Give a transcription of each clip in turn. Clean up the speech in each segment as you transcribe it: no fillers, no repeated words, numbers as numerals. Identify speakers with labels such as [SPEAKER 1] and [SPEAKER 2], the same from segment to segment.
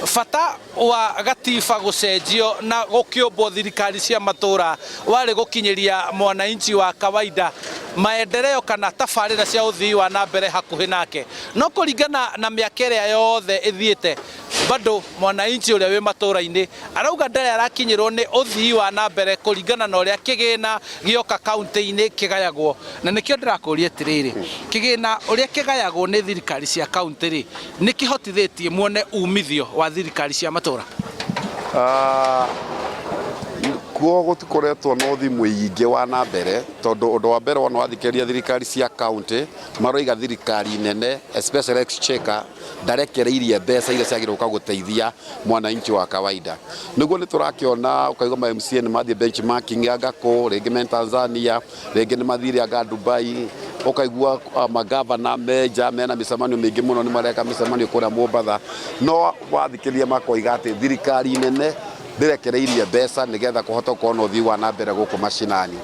[SPEAKER 1] Bata wa gatiba gũcenjio na gũkĩũmbwo thirikari cia matũra warĩ gũkinyĩria mwananchi wa kawaida maendeleo kana tabarĩra cia ũthii wa na mbere hakuhĩ nake. No kũringana na mĩaka ĩrĩa yothe ĩthiĩte, bado mwananchi ũrĩa wĩ matũra-inĩ arauga ndarĩ arakinyĩrwo nĩ ũthii wa na mbere kũringana na ũrĩa kĩgĩna gĩoka kaunti-inĩ kĩgayagwo. Na nĩkĩo ndĩrakũria atĩrĩrĩ, kĩgĩna ũrĩa kĩgayagwo nĩ thirikari cia kaunti rĩ, nĩ kĩhotithĩtie muone umithio wa thirikari cia matũra?
[SPEAKER 2] Kuo gũtikoretwo na ũthii mũingĩ wa na mbere, tondũ ũndũ wa mbere wona wathikĩrĩria thirikari cia kaunti, maroiga thirikari nene, especially exchequer, ndarekereirie mbeca iria ciagĩrĩirwo gũka gũteithia mwananchi wa kawaida. Nĩguo nĩ tũrakĩona ũkaigua ma MCA nĩ mathiĩ benchmarking anga kũ, rĩngĩ me Tanzania, rĩngĩ nĩ mathire anga Dubai, ũkaigua magavana menja mena mĩcemanio mĩingĩ mũno, nĩ mareka mĩcemanio kũrĩa Mombatha, no wathikĩrĩria makoiga atĩ thirikari nene ndĩrekereirie mbeca nĩgetha kũhota gũkorwo na ũthii wa na mbere gũkũ macinani.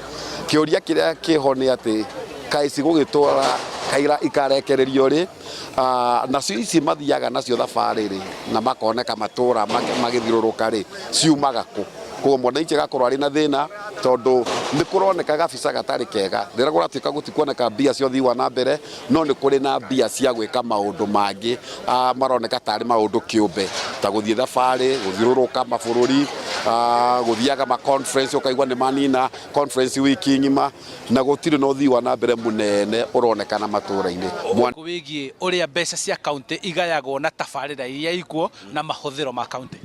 [SPEAKER 2] Kĩũria kĩrĩa kĩho nĩ atĩ kaĩ cigũgĩtwara kaira ikarekererio rĩ, nacio ici mathiaga nacio thabarĩ rĩ, na makoneka matũra magĩthiũrũrũka rĩ, ciumaga kũ? Koguo mwananchi agakorwo arĩ na thĩna tondũ nĩ kũroneka gabica gatarĩ kega rĩrĩa kũratuĩka gũtikuoneka mbia cia ũthii wa na mbere, no nĩ kũrĩ na mbia cia gwĩka maũndũ mangĩ maroneka tarĩ maũndũ kĩũmbe, ta gũthiĩ thabarĩ, gũthiũrũrũka mabũrũri, gũthiaga ma conference, ũkaigua nĩ manina conference wiki ng'ima, na gũtirĩ na ũthii wa na mbere mũnene ũronekana matũra-inĩ.
[SPEAKER 1] Wĩgiĩ ũrĩa mbeca cia kaunti igayagwo na tabarĩra iria ikuo na mahũthĩro ma kaunti.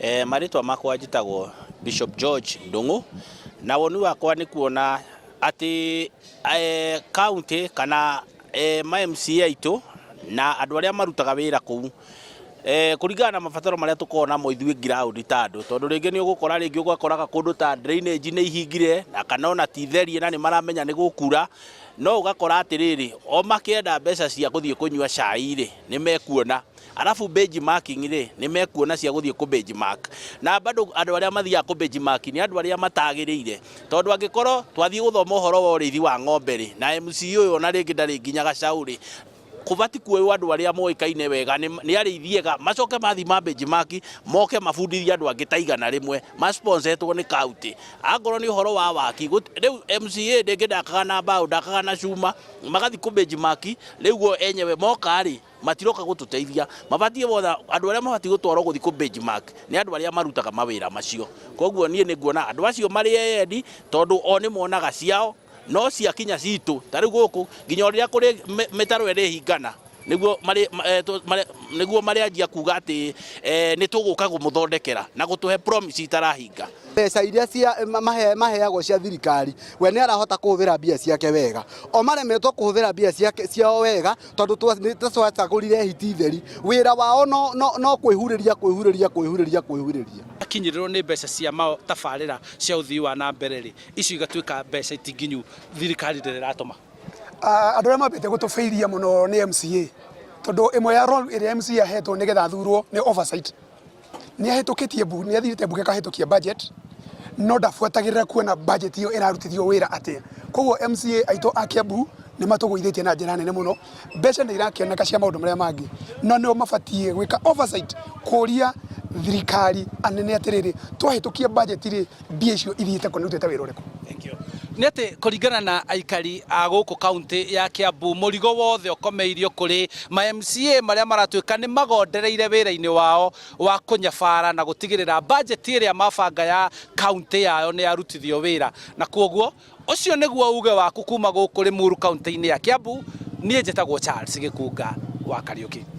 [SPEAKER 3] Marĩtwa makwa njĩtagwo Bishop George Ndung'u, na woni wakwa nĩ kuona atĩ kaunti kana ma MCA aitũ na andũ arĩa marutaga wĩra kũu, kũringana na mabataro marĩa tũkoragwo namo ithuĩ ground ta andũ, tondũ rĩngĩ nĩ ũgũkora rĩngĩ ũgakoraga kũndũ ta drainage nĩ ihingire na kana ona ti therie na nĩ maramenya nĩ gũkura, no ũgakora atĩrĩrĩ, o makĩenda mbeca cia gũthiĩ kũnyua cai rĩ, nĩ mekuona. Arabu benchmarking rĩ, nĩ mekuona cia gũthiĩ kũ benchmark. Na bado andũ arĩa mathiaga kũ benchmark nĩ andũ arĩa matagĩrĩire, tondũ angĩkorwo twathiĩ gũthoma ũhoro wa ũrĩithi wa ng'ombe rĩ, na MCA ũyũ ona rĩngĩ ndarĩ nginya gacaũ rĩ, kũbati kuoywo andũ arĩa moĩkaine wega nĩ arĩithi ega, macoke mathiĩ ma benchmark, moke mabundithie andũ angĩ ta 100 masponsetwo nĩ kaunti. Angorwo nĩ ũhoro wa waki, rĩu MCA rĩngĩ ndakaga na mbaũ, ndakaga na cuma, magathiĩ kũ benchmark, rĩu o enyewe moka rĩ, matiroka gũtũteithia. Mabatiĩ wothe andũ arĩa mabatiĩ gũtwarwo gũthiĩ kũ benchmark nĩ andũ arĩa marutaga mawĩra macio. Koguo niĩ nĩ nguona andũ acio marĩ eyendi, tondũ o nĩ monaga ciao, no ciakinya citũ ta rĩu gũkũ nginya rĩrĩa kũrĩ mĩtaro ĩrĩhingana, nĩguo marĩanjia kuga atĩ nĩ tũgũka kũmũthondekera na gũtũhe promise itarahinga.
[SPEAKER 4] Mbeca iria cia maheagwo cia thirikari, we nĩ arahota kũhũthĩra mbia ciake wega, o maremetwo kũhũthĩra mbia ciake ciao wega, tondũ nĩ twacagũrire hiti theri, wĩra wao no kwĩhurĩria, kwĩhurĩria, kwĩhurĩria, kwĩhurĩria.
[SPEAKER 1] Akinyĩrĩrwo nĩ mbeca cia tabarĩra cia ũthii wa na mbere rĩ, icio igatuĩka mbeca itinginyu thirikari ndĩrĩ ĩratũma.
[SPEAKER 5] Andũ arĩa mambĩte gũtũbĩiria mũno nĩ MCA, tondũ ĩmwe ya role ĩrĩa MCA ahetwo nĩgetha athurwo nĩ oversight. Nĩ ahĩtũkĩtie nĩ athirĩte mbunge akahĩtũkia budget, no ndabuatagĩrĩra kuona budget ĩyo ĩrarutithio wĩra atĩa. Koguo MCA aitũ a Kiambu nĩ matũgũithĩtie na njĩra nene mũno. Mbeca nĩ irakĩoneka cia maũndũ marĩa mangĩ, no nĩo mabatiĩ gwĩka oversight, kũria thirikari anene atĩrĩrĩ, twahĩtũkia budget rĩ, mbia icio ithiĩte kũ na irutĩte wĩra ũrĩkũ?
[SPEAKER 1] Thank you. Nĩ atĩ kũringana na aikari a gũkũ kaunti ya Kiambu, mũrigo wothe ũkomeirio kũrĩ ma MCA marĩa maratuĩka nĩ magondereire wĩra-inĩ wao wa kũnyabara na gũtigĩrĩra budget ĩrĩa mabanga ya kaunti yao nĩ yarutithio wĩra, na kwoguo ũcio nĩguo uge waku kuma gũkũ Limuru kaunti-inĩ ya Kiambu. Niĩ njĩtagwo Charles Gĩkunga wa Kariũki.